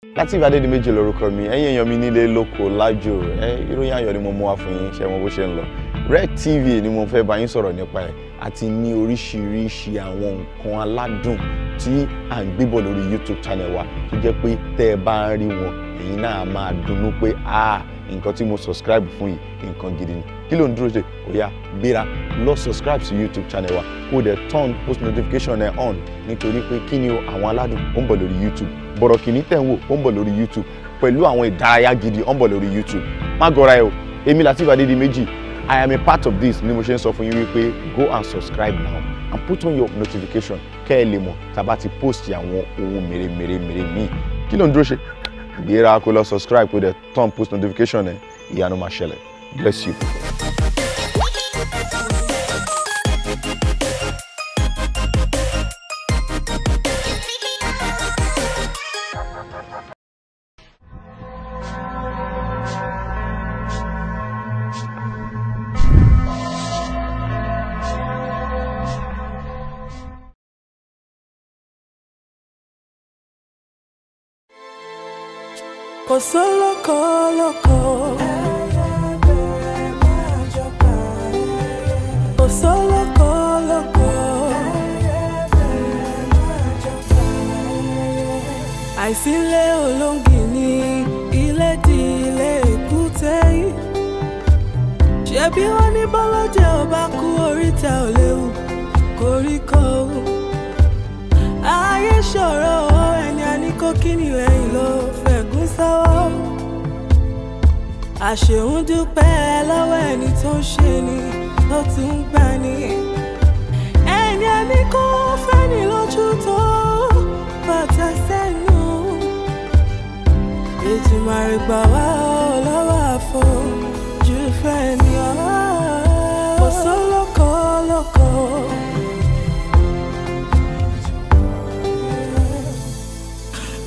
Lateef Adédìméjì lórúkọ mi, ẹ̀yin èèyàn mi nílé lóko lájò, ẹ ìròyìn ayọ̀ ni mo mú wá fún yín, ṣe mọ bó ṣe ń lọ. Red TV ni mo fẹ́ bá yín sọ̀rọ̀ nípa ẹ̀, àti ní oríṣiríṣi àwọn nǹkan aládùn tí à ń gbébọ̀ lórí YouTube channel wa, tó jẹ́ pé tẹ́ ẹ bá ń rí wọn, ẹ̀yin náà máa dunnú pé ah, nǹkan tí mo subscribe fún yìí, nǹkan gidi ni. Kí ló ń dúró ṣe? Ó yá, gbéra lọ subscribe sí YouTube channel wa, kó o dẹ̀ turn post notification ẹ̀ on, nítorí pé kí ni o, àwọn aládùn ó ń bọ̀ lórí YouTube. Bọ̀rọ̀kìnní tẹ̀ ń wò ó ń bọ̀ lórí YouTube, pẹ̀lú àwọn ìdárayá gidi ó ń bọ̀ lórí YouTube. Má gọra ẹ o, èmi Lateef Adédìméjì, I am a part of this ni mo ṣe ń sọ fún yín wípé go and subscribe now and put on your notification kẹ́ ẹ lè mọ̀ tá a bá ti post àwọn ohun mèremère míì. Kí ló ń dúró ṣe? Gbéra kó lọ subscribe, kó dẹ̀ turn post notification ẹ̀, ìyanu máa ṣẹlẹ̀. Bless you. Kò sólókò lóko, kò sólókò lóko, àìsílẹ̀ olóńgì ní ilé di ilé èkúté yìí. Ṣebí wọ́n ní bọ́lọ́jẹ́ ò bá kú oríta ò léwu koríko. Ayé ṣòro ẹni a ní kó kíni lẹ́yìn ló fẹ̀gún sọ́wọ́. Àṣehùn dúpẹ́ lọ́wọ́ ẹni tó ń ṣe ni tó tún ń gbà ní. Ẹni a ní kó fẹ́ni lójú tó bàtà sẹ́nu. Ètùmàrè gbà wá lọ́wọ́ àfojú fẹ́ni ọ́. Kò sólókò lóko.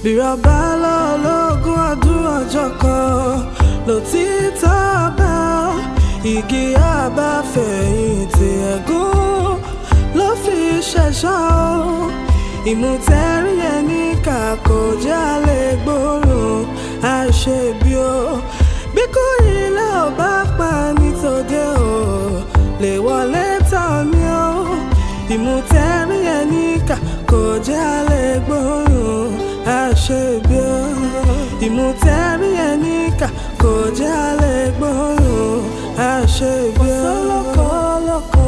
Bírọ̀bá lọ́lọ́gún ọdún ọjọ́ kan lòtítọ́ bá igi àbáfẹ̀yìntì ẹ̀gún ló fi ṣẹ̀ṣọ́. Ìmùtẹ́rí ẹni kà kò jálè gbòòrùn àṣebí o. Bí kú ilé ò bá pa nítòde o, lè wọlé tán ni o. Ìmùtẹ́rí ẹni kà kò jálè gbòòrùn àṣebí o. Ìmùtẹ́rí ẹni kà kò jálè gbòòrùn àṣebí o. Kò sólókò lóko.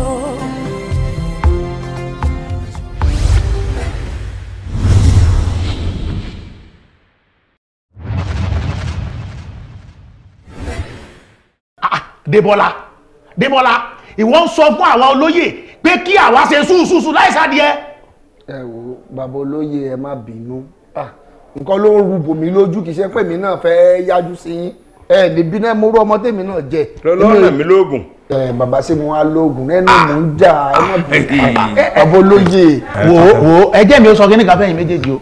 Débọ́lá, Débọ́lá, ìwọ ń sọ fún àwa olóyè pé kí àwa ṣe ṣùṣùṣù láìsàdìẹ. Ẹ wo bàbá olóyè, ẹ má bínú, nǹkan ló ń rúbò mí lójú, kì í ṣe pé mi náà fẹ́ yájú sí yín. Ẹ lè bí náà mo rú ọmọ tèmi náà jẹ. Lọ́nà mi lóògùn. Ẹ bàbá ṣé mo wá lóògùn ẹnu mò ń jà, ẹ má bínú bàbá olóyè. Wo wo ẹ jẹ́ mi ó sọ kí ní kan fẹ́yìn méjèèjì o.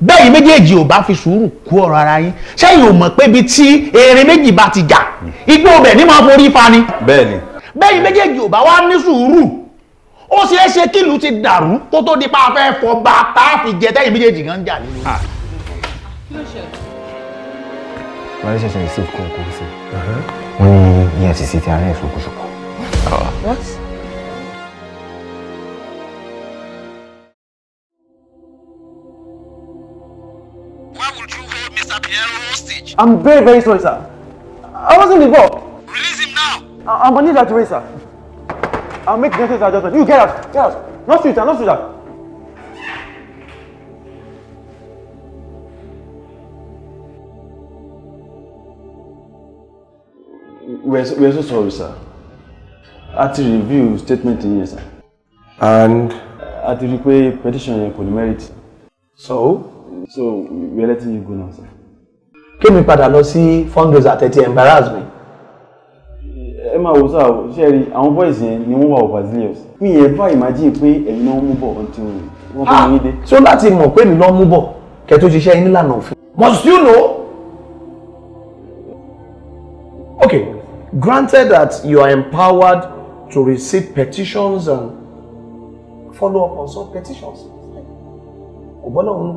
Bẹ́yìn méjèèjì ò bá fi sùúrù kú ọ̀rọ̀ ara yín, ṣẹ́yìn ò mọ̀ pé ibi tí erin méjì bá ti jà, igbó ọbẹ̀ ní máa forí fa ni. Bẹ́ẹ̀ni. Bẹ́yìn méjèèjì ò bá wá ní sùúrù, ó ṣeé ṣe kí ìlú ti dàrú kó tó di pa afẹ́ fọba tá a fi jẹ tẹ́yìn méjèèjì gan jà nínú. Wọ́n lè ṣẹ̀ṣẹ̀ receive call kó sí. Wọ́n ní EFCC ti arrest Ògúnṣùpọ̀. What? I'm very, very sorry, sir. I wasn't involved. Release him now. I'm on that way, sir. I'll make the necessary adjustment. You get out. Get out. Not shoot, sir. Not shoot, sir. We're so sorry, sir. A ti review statement yín, sir. And? A ti rí pé petition yẹn kò ní merit. So? So, we're letting you go now, sir. Kí mi padà lọ sí fundraiser tẹ́tí embarrass mi. Ẹ máa wò sáà, ṣe rí àwọn boys yẹn ni wọ́n wà overzealous. Mi yẹn bá imagine pé ẹ̀yin náà mú bọ̀ until wọ́n tó yín dé. So láti mọ̀ pé mi lọ́ mú bọ̀ kẹ́ tó ṣiṣẹ́ yín nílànà òfin. Must you know? Okay, granted that you are empowered to receive petitions and follow up on some petitions. Kò bọ́ lọ́hùn.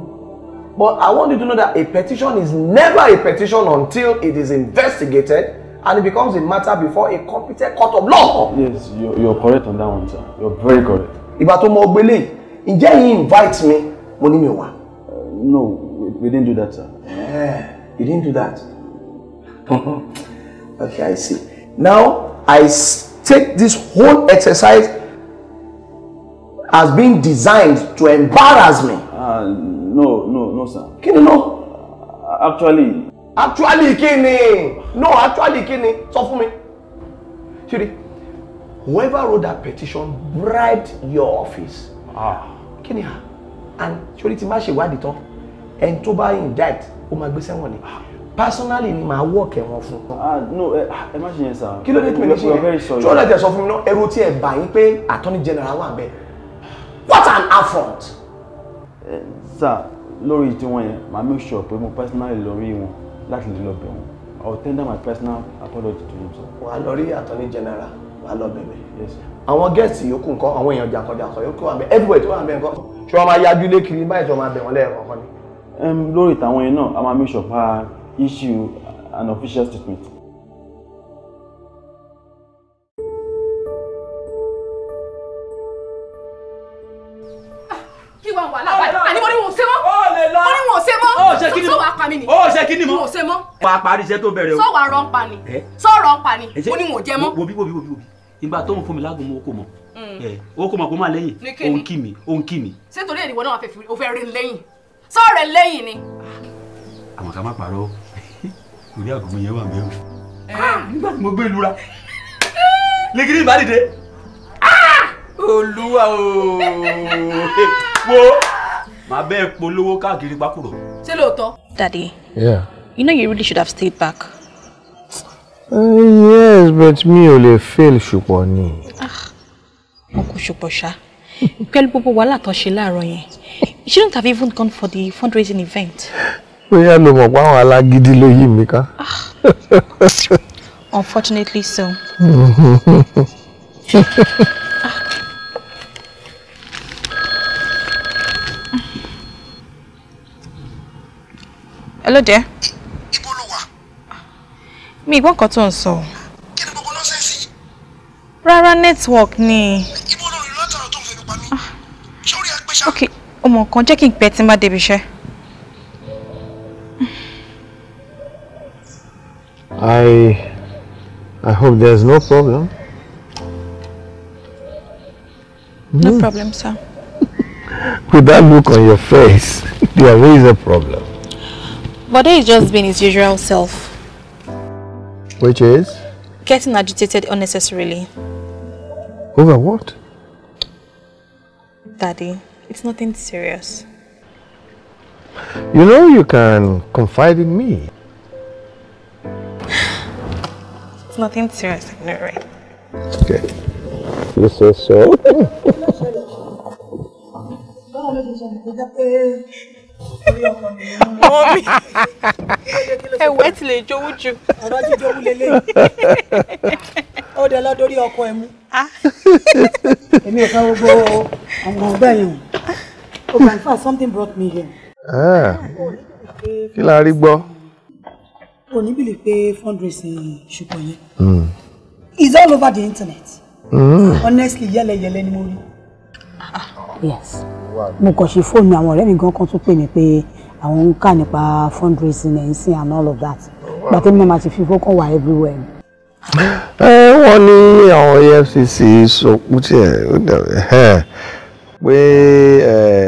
But I want you to know that a petition is never a petition until it is investigated and it becomes a matter before a competent court of law. Yes, you're correct on that one, sir. You're very correct. Ìgbà tó mọ gbélé, ǹjẹ́ yín invite me? Mo ní mi ò wá. No, we didn't do that, sir. Yeah, you didn't do that. Okay, I see. Now, I take this whole exercise as being designed to embarrass me. No, sir. Kí ni no? Actually. Actually, kí ni? No, actually, kí ni? Sọ fún mi. Ṣírí, whoever wrote that petition bribed your office. Ah. Kí ni ha? And ṣorí tí má ṣe ìwádìí tán, ẹni tó bá indict, ó máa gbé sẹ́wọ̀n ni. Personally ni màá work ẹ̀wọ̀n fún. No, ẹ má ṣe yẹn, sir. Kí ló dé tí mi ní ṣe yẹn? Ṣé ó lè tẹ̀ sọ fún mi náà? Ẹrù tí ẹ bà yín pé Attorney General wà ńbẹ̀. What an affront! Sir, lórí tí wọ́n yẹn, màá make sure pé mo personally lọ rí wọn láti lè lọ bẹ̀ wọ́n. I will tender my personal apology to him, sir. Wàá lọ rí Attorney General, wàá lọ bẹ̀bẹ̀. Yes, sir. Àwọn guests yòókù nǹkan, àwọn èèyàn jàǹkànjàǹkàn yòókù wà ńbẹ̀, everywhere tó wà ńbẹ̀ nǹkan. Ṣé wọ́n máa yájú lé kiri báyìí tí wọ́n máa bẹ̀ wọ́n lẹ́ẹ̀kọ̀ọ̀kan ni? Lórí tàwọn yẹn náà, a máa make sure pa issue an official statement. Kí wàá wà lábàá àní mo ní wọn ò ṣe mọ́. Mo ní wọn ò ṣe mọ́. Sọ wàá pa mí ni. Ó ṣe kí ni mọ́. Mo ò ṣe mọ́. Wàá parí iṣẹ́ tó bẹ̀rẹ̀ o. Sọ wàá rọ̀ ń pa ni. Sọ rọ̀ ń pa ni. Mo ní wọn ò jẹ mọ́. Wo bí wo bí wo bí wo bí. Ìgbà tó ń fún mi lágùn mo kò mọ̀. O kò mọ̀ kó máa lẹ́yìn. Òun kì mí, òun kì mí. Ṣé torí èdè ìwọ náà o fẹ́ rí lẹ́yìn? Sọ̀rọ̀ lẹ́yìn ni. Àmọ́ ká má parọ́ orí àgùnmu yẹn wà mẹ́wò. Nígbà tí mo gbé lura lẹ́gìrì ìbá dìde. Olúwa ooo wo màá bẹ́ẹ̀ polówó káàkiri pákúrò. Ṣé lóòótọ́? Daddy. Yeah. You know you really should have stayed back. Yes, but mi ò lè fail Ṣùpọ̀ ni. Wọn kò Ṣùpọ̀ ṣá. Pẹ̀lú gbogbo wàhálà tó ṣe láàárọ̀ yẹn. You shouldn't have even gone for the fundraising event. Bóyá ló mọ̀ pé àwọn alágídí ló yí mi ká. Unfortunately so. Hello dear. Ibo lo wà? Mi gbọ́ nǹkan tó ń sọ. Kí ni gbogbo nọ́sẹ̀nsì yìí? Rárá, network ni. Ibo lo rìn látàrọ̀ tó ń fẹ́ mi pa mí? Ṣé orí ẹ pé ṣá? Ok, ọmọ kan jẹ́ kí n pẹ́ tí n bá débi iṣẹ́. I hope there's no problem. No problem, sir. With that look on your face, there is a problem. Bode is just being his usual self. Which is? Getting agitated unnecessarily. Over what? Daddy, it's nothing serious. You know you can confide in me. It's nothing serious, I know, right? Okay. You say so? Mommy, ẹ̀wẹ̀ ti lè jowú jù. Ọ̀rọ̀ jíjowú lélẹ̀. Ó dẹ̀ lọ dórí ọkọ ẹ̀ mú. Èmi ò fẹ́ gbogbo àwọn ọgbẹ́ yẹn o. Okay, in fact, something brought me here. Kí la rí gbọ́? O ní bìlì pé fundraising Ṣùpọ̀ yẹn. It's all over the internet. Honestly, yẹ́lẹyẹ̀lẹ ni mo rí. Yes. Mo kàn ṣe fóònù àwọn ọ̀rẹ́ mi gan kan tún pè mí pé àwọn ń kà nípa fundraising ẹ̀ ń sìn and all of that. Gbàtẹ́ mi náà máa ti fi fókàn wà everywhere. Wọ́n ní àwọn EFCC sọ pé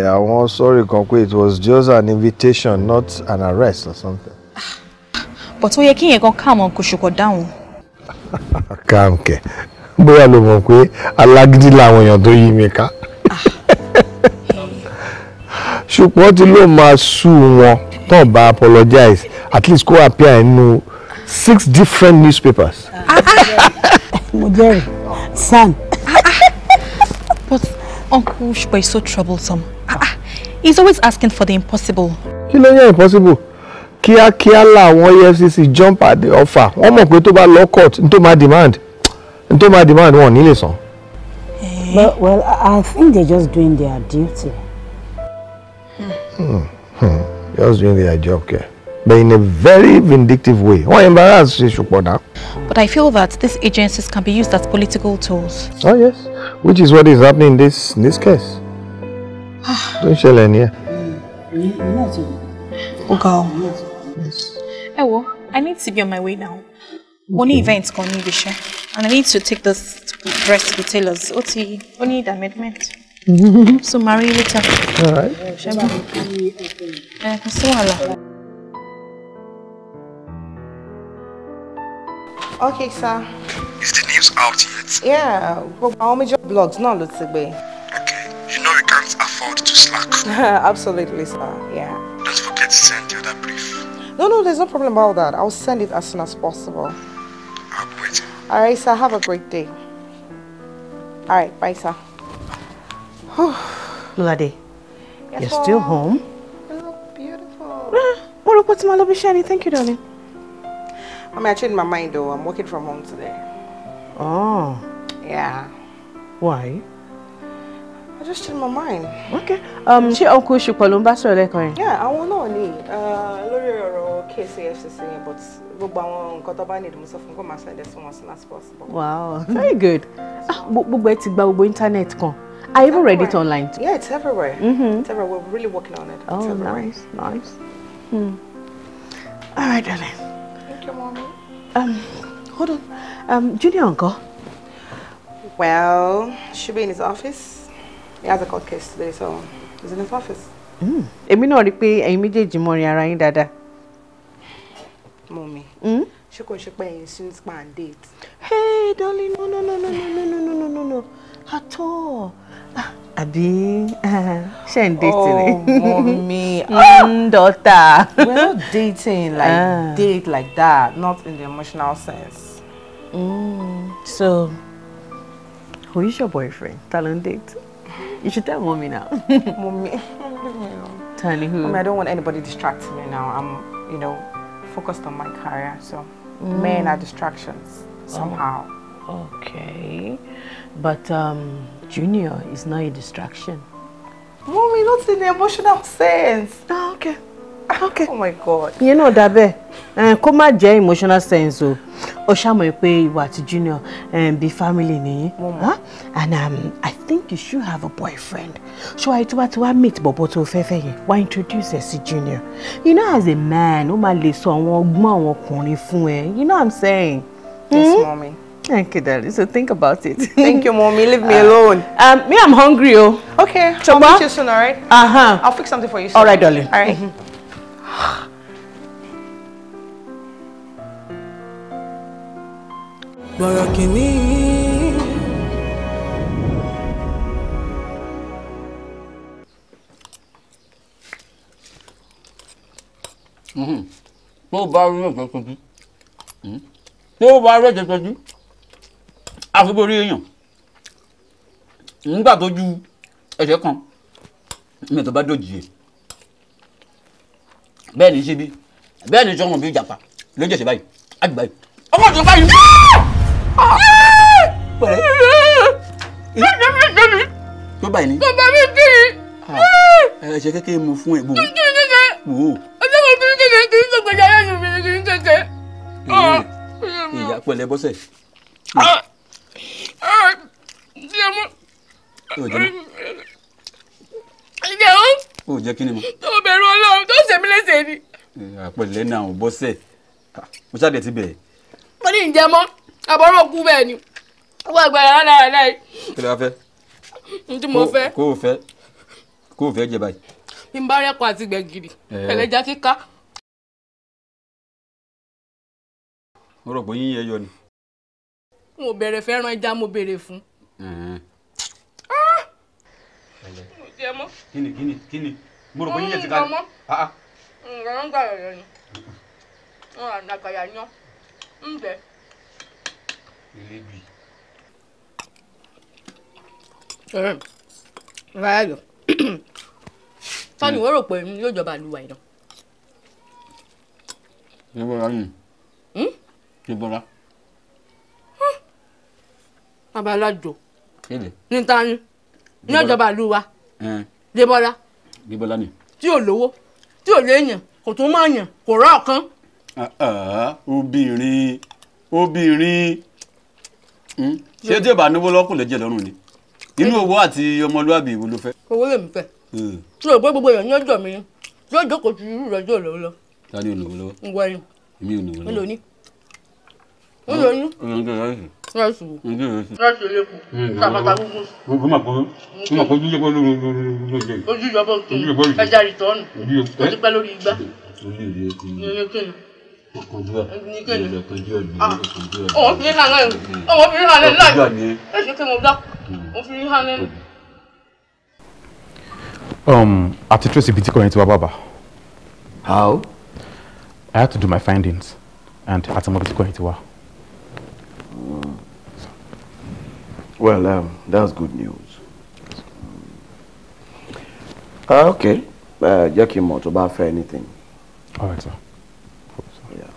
àwọn sọ̀rọ̀ kan pé it was just an invitation, not an arrest or something. But ó yẹ kí yẹn kan calm Uncle Ṣùpọ̀ down. Calm kẹ̀, bóyá ló mọ̀ pé alágídí làwọn èèyàn tó yí mi ká. Ṣùpọ̀ tí ló máa sú wọn tó bá apologize, at least kó appear nínú 6 different newspapers. Mo jẹ́rìí, san. But Uncle Ṣùpọ̀ is so troublesome. He's always asking for the impossible. Kí ló yẹ impossible? Kíákíá làwọn EFCC jump at the offer. Wọ́n mọ̀ pé tó bá lọ court, n tó máa demand wọn ò ní lè san. But, well, I think they're just doing their duty. Just doing their job, okay? But in a very vindictive way. Wọ́n embarrass Ṣùpọ̀ náà. But I feel that these agencies can be used as political tools. Oh yes, which is what is happening in this case. Don't ṣẹlẹ̀ ní ẹ. Ó ga ọ. Ẹ wo, I need to be on my way now. Mo ní event kan ní ibi iṣẹ́ and I need to take this dress to the tailors. Ó ti ó ní amendment. So marry you later. All right. Ṣẹ́gun. Ẹ kò sí wàhálà. Okay, sir. Is the news out yet? Yeah, gbogbo àwọn major blogs náà ló ti gbé. Okay, you know we can't afford to slack. Absolutely, sir. Yeah. Don't forget to send the other brief. No, there's no problem about that. I'll send it as soon as possible. I'll be waiting. All right, sir. Have a great day. All right, bye, sir. Lolade, yes, you're still home? You look beautiful. Mo rò pé tí màá lọ bí iṣẹ́ ni. Thank you, darling. Mommy, I changed my mind though. I'm working from home today. Oh. Yeah. Why? I just changed my mind. Okay. Ṣé Uncle Ṣùpọ̀ ló ń bá sọ̀rọ̀ lẹ́ẹ̀kan yẹn? Yeah, àwọn náà ni lórí ọ̀rọ̀ case EFCC yẹn, but gbogbo àwọn nǹkan tó bá need mo sọ fún kó máa send it to us as soon as possible. Wow, very good. Gbogbo ẹ ti gba gbogbo internet kan. I even read it online. Yeah, it's everywhere. Mm-hmm. It's everywhere. We're really working on it. Oh, it's everywhere. Nice, nice. Hmm. All right, darling. Thank you, mommy. Hold on. Junior uncle. Well, should be in his office. He has a court case today, so he's in his office. Èmi náà rí pé ẹ̀yin méjèèjì mọrin ara yín dáadáa. Mommy. Ṣé kò ṣe pé ẹ̀yin soon span date? Hey, darling, no, no, no, no, no, no, no, no, no, no, at all. Àbí ṣé ń date ni? Oh, mommy. Daughter. We're not dating like date like that, not in the emotional sense. So, who is your boyfriend? Talon date? You should tell mommy now. Mommy, leave me alone. Tell who? Mommy, I don't want anybody distracting me now. I'm, you know, focused on my career, so men are distractions somehow. Oh, okay, but Junior is not a distraction. Mommy, not in the emotional sense. Oh, okay. Okay. Oh my God. You know that be. Kó má jẹ́ emotional sense o. Ó ṣá mọ̀ pé ìwọ àti Junior be family ni. Huh? And I think you should have a boyfriend. So I tó bá ti wá meet bọ̀bọ̀ tó fẹ́ fẹ́ yẹn, wá introduce ẹ sí Junior. You know, as a man, ó máa lè sọ àwọn ọgbọ́n àwọn ọkùnrin fún ẹ. You know what I'm saying? Yes, mommy. Thank you, darling. So think about it. Thank you, mommy. Leave me alone. Me, I'm hungry, oh. Okay. I'll meet you soon, all right? Uh-huh. I'll fix something for you soon. All right, darling. All right. Bọ̀rọ̀kìnní. Tó o bá rí ẹ̀jẹ̀ tuntun, tó o bá rí ẹ̀jẹ̀ tuntun, àfibórí èèyàn nígbà tó ju ẹ̀jẹ̀ kan mi tó bá dòjì ẹ̀ bẹ́ẹ̀ ni ṣe bí bẹ́ẹ̀ ni sọ̀rọ̀ bí ìjàpá ló ń jẹ̀sẹ̀ báyìí àgbà yìí ọmọ ìjọba báyìí. Pẹ̀lẹ́ tó báyìí ni. Tó bá mi kiri. Ẹ̀ṣẹ̀ kékeré mu fún ẹ̀ wò. Ọjọ́ mo fi kékeré kì í sọ̀gbẹ̀jà ayé mi kì í kékeré. Ìyá pẹ̀lẹ́ bọ́sẹ̀. Ó jẹ́ kí ni mo. Tó bẹ̀rù Ọlọ́run tó ṣe mí léṣe ni. Pẹ̀lẹ́ náà ò bọ́sẹ̀ mo ṣáà dẹ̀ ti bẹ̀. Mo ní ìjẹ mọ́ àbọ̀rọ̀ kú bẹ́ẹ̀ ni wọ́n àgbà yàrá lára láì. Kí ló wá fẹ́? N tí mo fẹ́. Kó o fẹ́ kó o fẹ́ jẹ báyìí. Bí n bá rẹ́kọ̀ àti gbẹ̀gìrì ẹlẹ́ja kíká. Mo rò pé yín yẹn yọ ni. Mo bẹ̀rẹ̀ fẹ́ràn ẹja mo béèrè fún. Mo jẹ mọ́. Kíni kíni kíni mo rò pé yín yẹn ti ká. Nǹkan ń gbà yọ̀ ni wọn àgbàyà yan ń bẹ. Elébi. Ráyọ̀ tọ́ni wọ́n rò pé yóò jọba àlùwà yìí náà. Débọ̀lá ni. Débọ̀lá. Bàbá alájò. Kéde. Ní ta ni ní ọjọba àlùwà. Débọ̀lá. Débọ̀lá ni. Tí ò lówó. Tí ò léèyàn, kò tún máa yàn, kò rá ọ̀kan. Obìnrin obìnrin ṣé tí o bá náwó lọ́kùn lẹ́jẹ̀ lọ́rùn ni inú owó àti ọmọlúwàbí ìwo ló fẹ́. Owó lèmi fẹ́. Tí o gbé gbogbo èèyàn ní ọjọ́ mi ni yóò jókòó ju irú rẹ̀ yóò lówó lọ. Ta ni olówó lọ́wọ́? Ń wọ ẹyin. Èmi ò lówó lọ́wọ́. Ń lò ní. Ń lò ní. Ráìsì wo? Ráìsì elépo. Sàbàtà gbogbo. Mo máa kó mo máa kó ojú yẹpọ lórí lórí. Ojú yọbọ tó ẹja rìtọ́ọ̀nù. Ó ti pẹ́ lórí igbá. Ní kíni? Ọmọ fi hàn lẹ́nu. Ọmọ fi hàn lẹ́nu láì. Ẹ ṣe kí mo dá. Mo fi hàn lẹ́nu. Àti trace ibi tí kò yẹn ti wá bàbá. How? I had to do my findings and àti mọ ibi tí kò yẹn ti wá. Well, that's good news. Okay. Jẹ́ kí n mọ̀ tó bá fẹ́ anything. All right, sir. Yeah.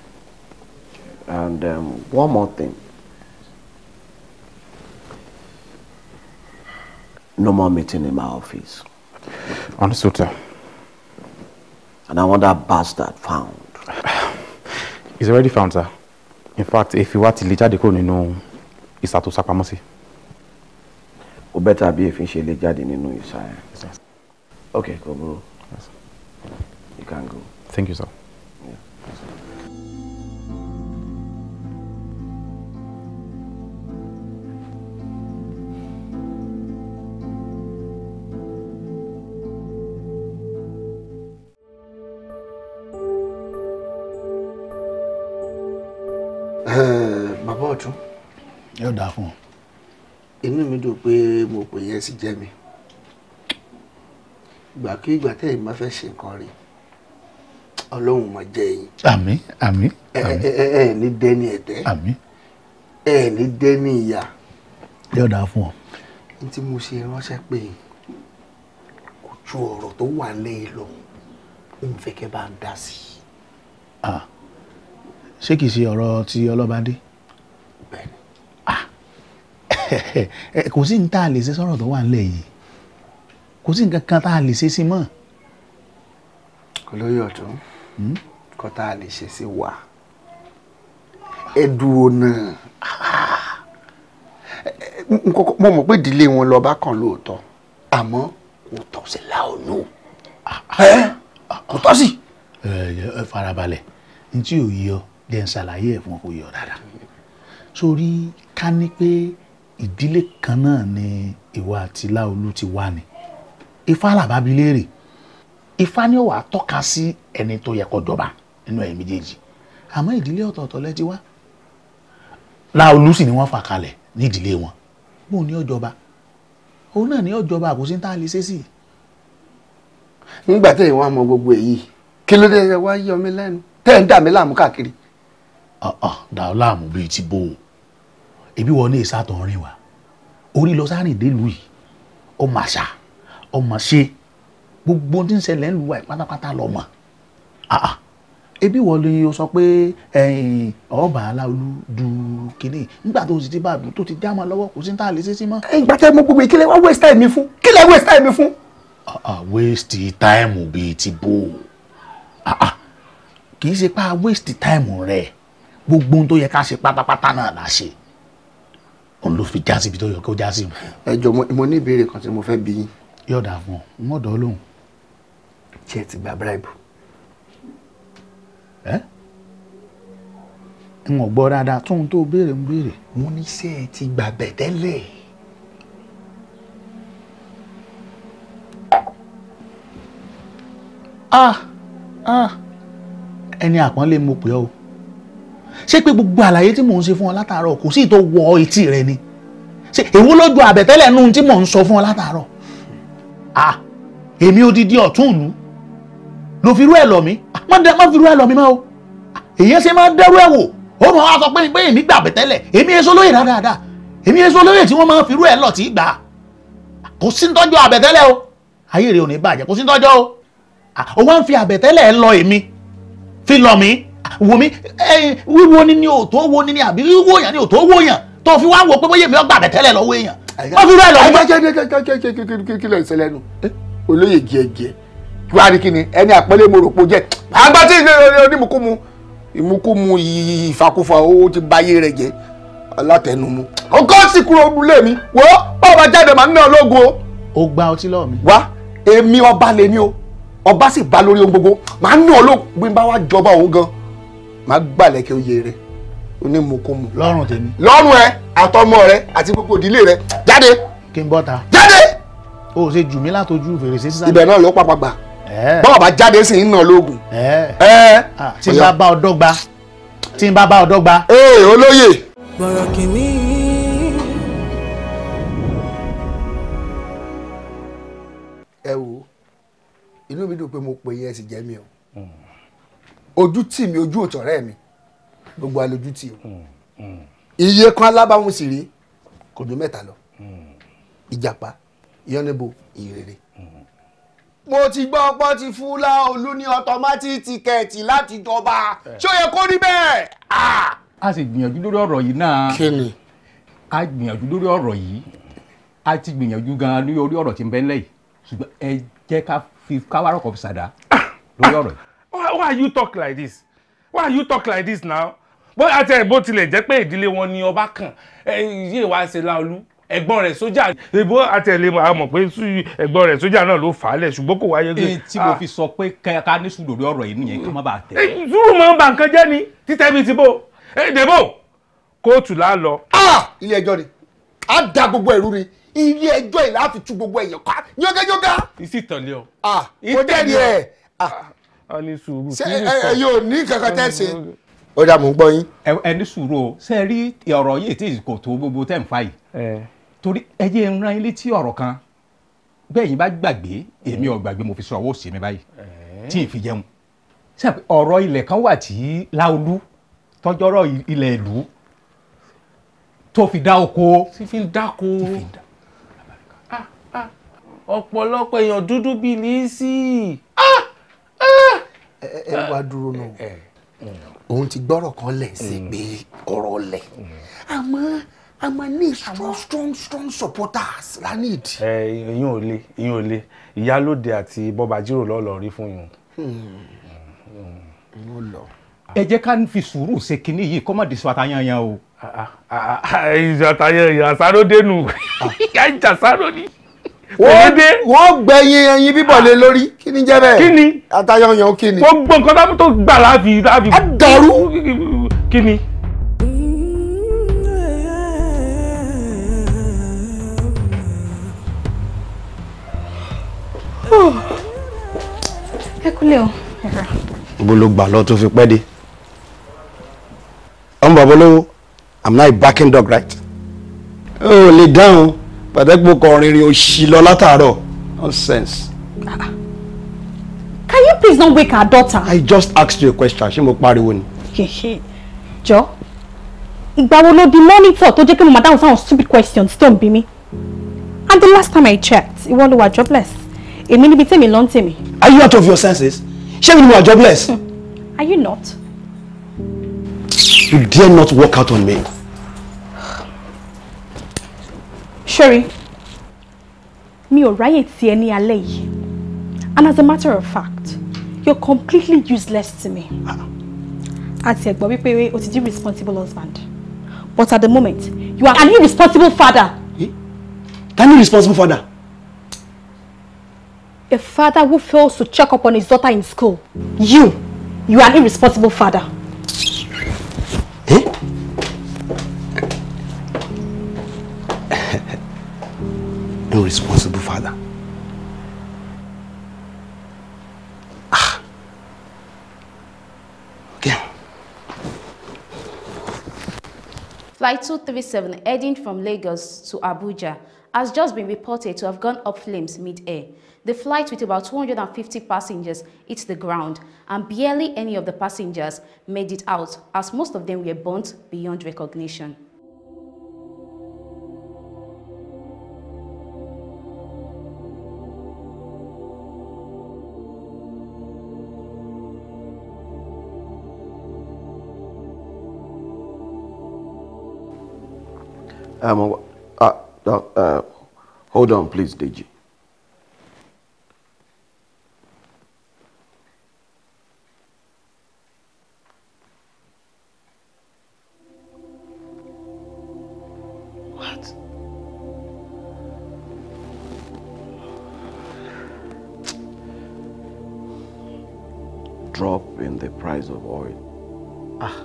And one more thing. No more meeting in my office. Understood, sir. And I want that bastard found. He's already found, sir. In fact, if you want to lè jáde kúrò nínú ìsà tó sápamọ́ sí. Ó better bí èéfín ṣe lè jáde nínú ìsà ẹ̀. Okay, go bro. Yes. You can go. Thank you, sir. Yeah. Bàbá Ọ̀tún. Yóò dáa fún ọ. Inú mi dùn pé mo pè yẹn sí jẹ́ mi. Ìgbàkigbà tẹ́yìn bá fẹ́ ṣe nǹkan rí, Ọlọ́run máa jẹ́ yín. Àmín àmín. Ẹ ẹ ní dẹ́ni ẹ̀tẹ́. Àmín. Ẹ ní dẹ́ni ìyà. Yóò dáa fún ọ. N tí mo ṣe ránṣẹ́ pé kò ju ọ̀rọ̀ tó wà lẹ́yìn lọ, n fẹ́ kẹ́ bá ń dá sí i. Ṣé kìí ṣe ọ̀rọ̀ ti Ọlọ́badé? Bẹ́ẹ̀ni. Kò sí ní tá a lè ṣe sọ̀rọ̀ tó wà nílẹ̀ yìí, kò sí nǹkan kan tá a lè ṣe sí mọ́. Olóyè Ọ̀tún, nǹkan tá a lè ṣe sí wa ẹ dúró náà. Mo mọ̀ pé ìdílé wọn lọ́ba kan lóòótọ́, àmọ́ kò tọ́ sí Láolú, kò tọ́ sí. Ẹ farabalẹ̀, n tí ò yọ jẹ́ n ṣàlàyé ẹ̀ fún ọ kò yọ dáadáa. Sórí ká ní pé ìdílé kan náà ni ìwọ àti Láolú ti wá ni, Ifá làbá bi léèrè, Ifá ni ó wàá tọ́ka sí ẹni tó yẹ kó jọba nínú ẹ̀yin méjèèjì, àmọ́ ìdílé ọ̀tọ̀ọ̀tọ̀ lẹ ti wá. Láolú sì ni wọ́n fà kalẹ̀ ní ìdílé wọn, bóun ni ó jọba, òun náà ni ó jọba, kò sí ní tá a lè ṣe sí. Nígbà tẹ́yìn wá mọ gbogbo èyí, kí ló dé ẹ wá yọ mí lẹ́nu tẹ́ ń dà mí láàmú káàkiri? Dà ọ́ láàmú bíi ti bó o, ebi wọn ní ìsàtọ̀ rìn wá orí lọ sárìn délùú yìí, ó mà ṣá ọmọ ṣe gbogbo tí ń ṣẹlẹ̀ ń lu wa pátápátá lọ mọ̀. Ebi wọ́n lè sọ pé ọba Láolú du kínní, nígbà tó sì ti bá tó ti já mọ́ lọ́wọ́, kò sí ní tá a lè ṣe sí mọ́. Ìgbà tẹ́ mo gbogbo ìkílẹ̀ wá waste time mi fún, kílẹ̀ waste time mi fún. Waste time bíi ti bó o, kì í ṣe pa waste time rẹ, gbogbo ohun tó yẹ ká ṣe pátápátá náà la ṣe, òun ló fi já síbi tó yẹ kó já sí. Ẹ jọ̀ọ́, mo ní ìbéèrè kan tí mo fẹ́ bi yín. Yóò dáa fún ọ, n ó dọ̀ ọ́ lóhùn. Ṣé ẹ ti gba bribe? Ẹ n ò gbọ́ dáadáa, tóun tó béèrè ń béèrè. Mo ní ṣé ẹ ti gbà bẹ̀tẹ́lẹ̀? Ẹni àpọ́nlé mo pè ọ́ o, ṣé pé gbogbo àlàyé tí mò ń ṣe fún ọ látàárọ̀ kò sí ìtò wọ etí rẹ ni? Ṣé èwo ló ju àbẹ̀tẹ́lẹ̀ nù tí mò ń sọ fún ọ látàárọ̀? Èmi odidi ọ̀tún ìlú ló fi rú ẹ̀ lọ̀ mí, má fi rú ẹ̀ lọ̀ mí mọ́ o. Èyí ṣe máa ń dẹ́rú ẹ̀ wò, ó mọ̀ wá sọ pé èmi gbà bẹ̀tẹ́lẹ̀, èmi èso lóye dáadáa, èmi èso lóye tí wọ́n máa fi rú ẹ̀ lọ̀ tí gbà. Kò sí tọ́jú àbẹ̀tẹ́lẹ̀ o, ayé rẹ̀ ò ní bàjẹ́, kò sí tọ́jú o. Ó wá ń fi àbẹ̀tẹ́lẹ̀ lọ èmi, fi lọ̀ mí, wò mí, wíwo ni ni ò tó wo ni ni àbí wíwo yàn ni ò tó wo yàn, tó fi wá wò pé bóyá èmi ó gbà bẹ̀tẹ́lẹ̀ lọ́wọ́ èèyàn. Wọ́n fi rú ẹ̀ lọ̀ mí. Kí ló ń ṣẹlẹ̀ nù? Olóyè gẹ́gẹ́, Kí wàá ní kíni ẹni àpẹẹlẹ mo rò pé ó jẹ àgbà tí onímùkúmu ìmúkúmu ìfàkúfà ó ti báyé rẹ̀ jẹ́ alátẹnumu. Ọkọ sì kúrò nílé mi wò ó báwo bá jáde màá ń ná ológun o. Ó gba ọtí lọ́wọ́ mi. Wá èmi ọba lèmi o, ọba sì bá lórí ohun gbogbo, màá ná ológun bí n bá wá jọba òun gan màá gbàlẹ̀ kí ó yé rẹ̀ onímùkúmu. Lọ́rùn tèmi. Lọ́rùn ẹ àtọmọ rẹ àti gbogbo ìdílé rẹ jáde. Kí n bọ́ta. Jáde. O ò ṣe jù mí látojú fèrèsé sísá. Ibẹ̀ náà ló pàpà gbà. Bọ́ọ̀ bá jáde sì ń nà lóògùn. Tí n bá bá ọ dọ́gba. Tí n bá bá ọ dọ́gba. Ee olóyè. Bọ̀rọ̀ kìíní. Ẹ wo inú mi dùn pé mo pè yín ẹ sì jẹ́ mi o. Ojú tì mí ojú òtọ̀rẹ́ mi gbogbo alójú tì o. Iye kan alábàáhùn sì rí kò ju mẹ́ta lọ. Ìjàpá, Yánníbo, Ìrèrè. Mo ti gbọ́ pọ́n ti fún Láolú ní ọtọmátì tíkẹ́ẹ̀tì láti jọba. Ṣé ó yẹ kó rí bẹ́ẹ̀? A sì gbìyànjú lórí ọ̀rọ̀ yìí náà. Kí ni? A gbìyànjú lórí ọ̀rọ̀ yìí. A ti gbìyànjú gan-an lórí ọ̀rọ̀ tí ń bẹ ńlẹ̀ yìí. Ṣùgbọ́n ẹ jẹ́ ká fi káwárọ̀ kọ̀ fi ṣàdá lórí ọ̀rọ̀ yìí. Why you talk like this? Why you talk like this now? Bó àti ẹ̀ bó tilẹ̀ jẹ́ pé ìdílé wọn ni ọba kàn yé wa ṣe Láolú ẹ̀gbọ́n rẹ̀ sójà ìbò àti ẹ̀ lè mọ̀ pé ẹ̀gbọ́n rẹ̀ sójà náà ló fà á lẹ̀ ṣùgbọ́n kò wáyé. Èyí tí mo fi sọ pé ká ní sùúrù lórí ọ̀rọ̀ yìí nìyẹn ká má bàa tẹ̀. Sùúrù máa ń ba nǹkan jẹ́ ni títẹ́ bíi ti bò dèbò kóòtù là lọ. Ilé ẹjọ́ ni a da gbogbo ẹ̀rú ni ilé ẹjọ́ yìí láti tú gbogbo ẹ̀yàn ká yángayánga. Ìsì tàn lé ọ. Mo jẹ́rìí ẹ̀. A ní sùúrù. Ṣé ẹ yóò ní kankan tẹ́ ṣe. Ó dà mò ń gbọ́ yín. Ẹ ní sùúrù o, ṣe rí ọ̀rọ̀ yìí tí kò tó gbogbo tẹ̀ ń fa yìí. Torí ẹ jẹ́ ń rán yín létí ọ̀rọ̀ kan bẹ́ẹ̀ yín bá gbàgbé èmi ò gbàgbé mo fi sọ ọwọ́ sí mi báyìí tí ì fi jẹun. Ṣé ọ̀rọ̀ ilẹ̀ kan wà tí Láolú tọ́jọ́rọ̀ ilẹ̀ ìlú tó fi dá oko. Tí fi ń dáko. Ọ̀pọ̀lọpọ̀ èèyàn dúdú bíi Lizzy. Ẹ wá dúró náà òun ti gbọ́rọ̀ kan lẹ̀ sí pé ọ̀rọ̀ lẹ̀ àmọ́ a máa ní strong strong strong supporters la need. Ẹ ìyún ò le ìyún ò le Ìyálóde àti Bọ́ba Jírò lọ́ọ́ rí fún yùn. Ẹ jẹ́ ká fi sùúrù ṣe kinní yìí kó má di sọ àtàyànyàn o. Ìjọ àtàyànyàn àsáró dénú ìjà àsáró ni. Wọ́n gbẹ̀yìn ẹyin bíbọ̀ lé lórí kí ni jẹ́ bẹ́ẹ̀. Kí ni àtàyànyàn kí ni. Gbogbo nǹkan tó gbà láàfin láàfin. Á dàrú. Kí ni. Ẹ kúlẹ̀ o. Ibo ló gbà lọ tó fi pẹ́ dé? Ọmọ bàbá olówó, I'm not a barking dog, right? Ó lè dáhùn pàtẹ́pọ̀ kan rìnrìn òṣì lọ látàárọ̀. Nonsense. Can you please not wake our daughter? I just asked you a question. Ṣé mo pariwo ni? Jọ, ìgbà wo ló di monitor tó jẹ́ kí mo máa dáhùn sáwọn stupid questions tó ń bí mi? And the last time I checked, ìwọ ló wà jobless. Èmi níbi tèmi ló ń tèmi. Are you out of your senses? Ṣé mi ni mo wà jobless? Are you not? You dare not walk out on me. Sherry, mi ò ráyè tí ẹ ní alẹ́ yìí. And as a matter of fact, you're completely useless to me. Àti ẹ̀gbọ́n wípé o ti di responsible husband. But at the moment, you are an irresponsible father. Eh? Can you responsible father? A father who fails to check up on his daughter in school. You are an irresponsible father. Eh? Irresponsible father. Ah. Okay. Flight 237 heading from Lagos to Abuja has just been reported to have gone up flames mid-air. The flight with about 250 passengers hit the ground and barely any of the passengers made it out, as most of them were burnt beyond recognition. Hold on, please, Deji. drop in the price of oil. Ah.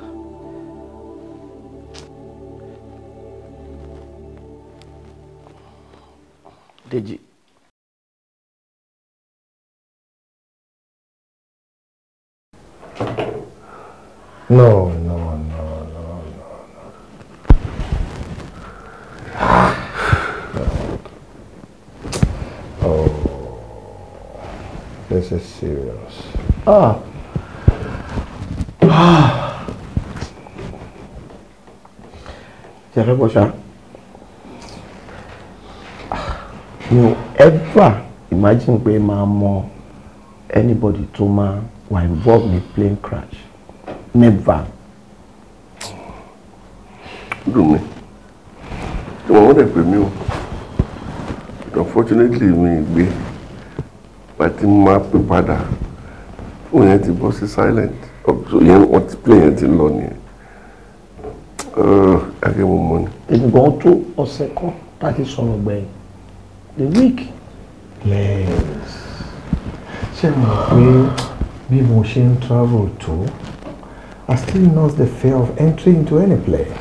Deji. No, no, no, no, no, no. Oh, this is serious. Ah. Ah. Ṣé fẹ́ gbọ́ ṣá? Mi ò ever imagine pé máa mọ anybody tó máa wà involved ní plane crash. Never. Dùn mí. Ìwọ̀n wọ́n dẹ̀ pè mí o. But unfortunately mi gbé. Bàtí máa pè padà. Fóònù yẹn ti bọ́ sí silent. Yẹn wọ́n ti plane yẹn ti lọ nìyẹn. Akẹ́ mo mọ ni. Èmi gan tó ọ̀sẹ̀ kan láti sọ̀rọ̀ gbẹ̀yìn. The week. Please. Ṣé mo pé bí mo ṣe ń travel tó, I still nurse the fear of entry into any plane.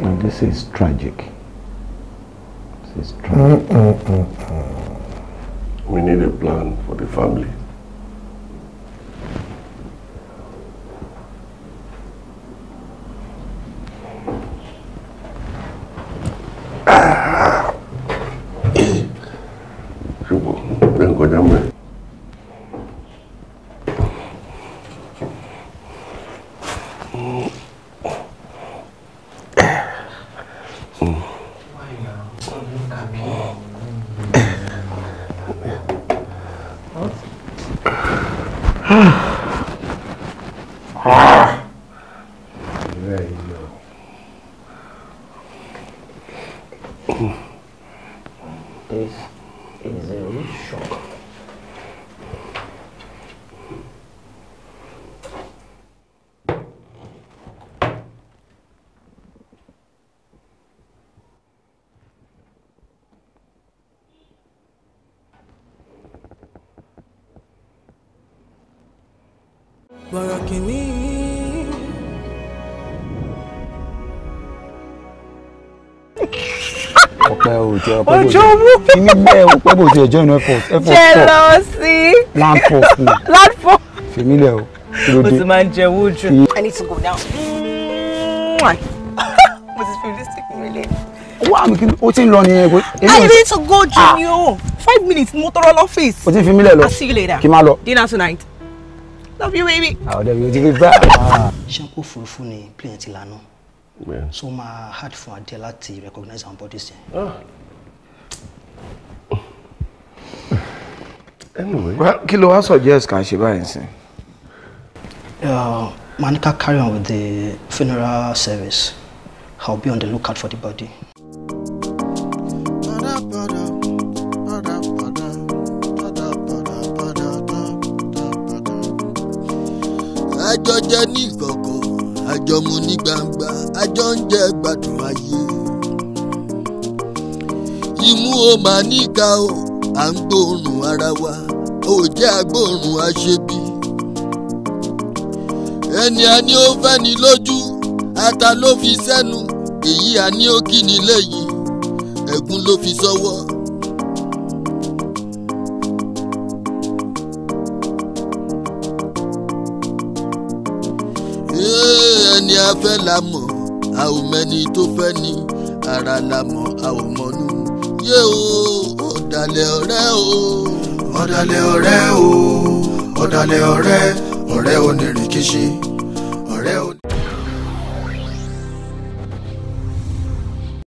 And this is tragic. This is tragic. We need a plan for the family. This is a real shock. Bọ̀rọ̀kìnní. Ọpẹ́ o jẹ ọpẹ́ bò jẹ kíní bẹ́ẹ̀ ọpẹ́ bò jẹ join effort effort Jealousy. Land force ni Land force. Fèmí lẹ o kí ló O dé. ti máa ń jẹ owó jù. I need to go now. Mo ti fi lipstick mi lé. Wá mi kí o ti ń lọ nìyẹn. I need to go, Junior. 5 minutes mo tọrọ lọ́fíìsì. O ti fi mí lẹ̀ lọ. I'll see you later. Kí n má lọ. Dinner tonight. Love you, baby. Àwọn ọ̀dẹ́ mi ò ti fi bá. Ṣé n kó òfurufú ni plane ti lànà? So máa hard fún Adé láti recognize our bodies yẹn. Anyway. Well, kí ló wá suggest ká ṣe báyìí sí? Manika, carry on with the funeral service. I'll be on the lookout for the body. Àjọ jẹ ní ìkọ̀kọ̀, àjọ mu ní gbangba, àjọ ń jẹ gbádùn ayé. Imú o máa níka o, à ń gbóòórùn ara wa, ò jẹ́ agbóòórùn aṣebi. Ẹni a ní ó fẹ́ ni lójú, ata ló fi sẹ́nu, èyí a ní ó kí ni lẹ́yìn, ẹ̀gún ló fi sọ́wọ́. Ẹni a fẹ́ la mọ̀, a ò mẹ́ni tó fẹ́ ni, ara la mọ̀, a ò mọ̀nú. Yé o, ọ̀dàlẹ̀ ọ̀rẹ́ o. Ọ̀dàlẹ̀ ọ̀rẹ́ o, ọ̀dàlẹ̀ ọ̀rẹ́, ọ̀rẹ́ onírìnkìṣì.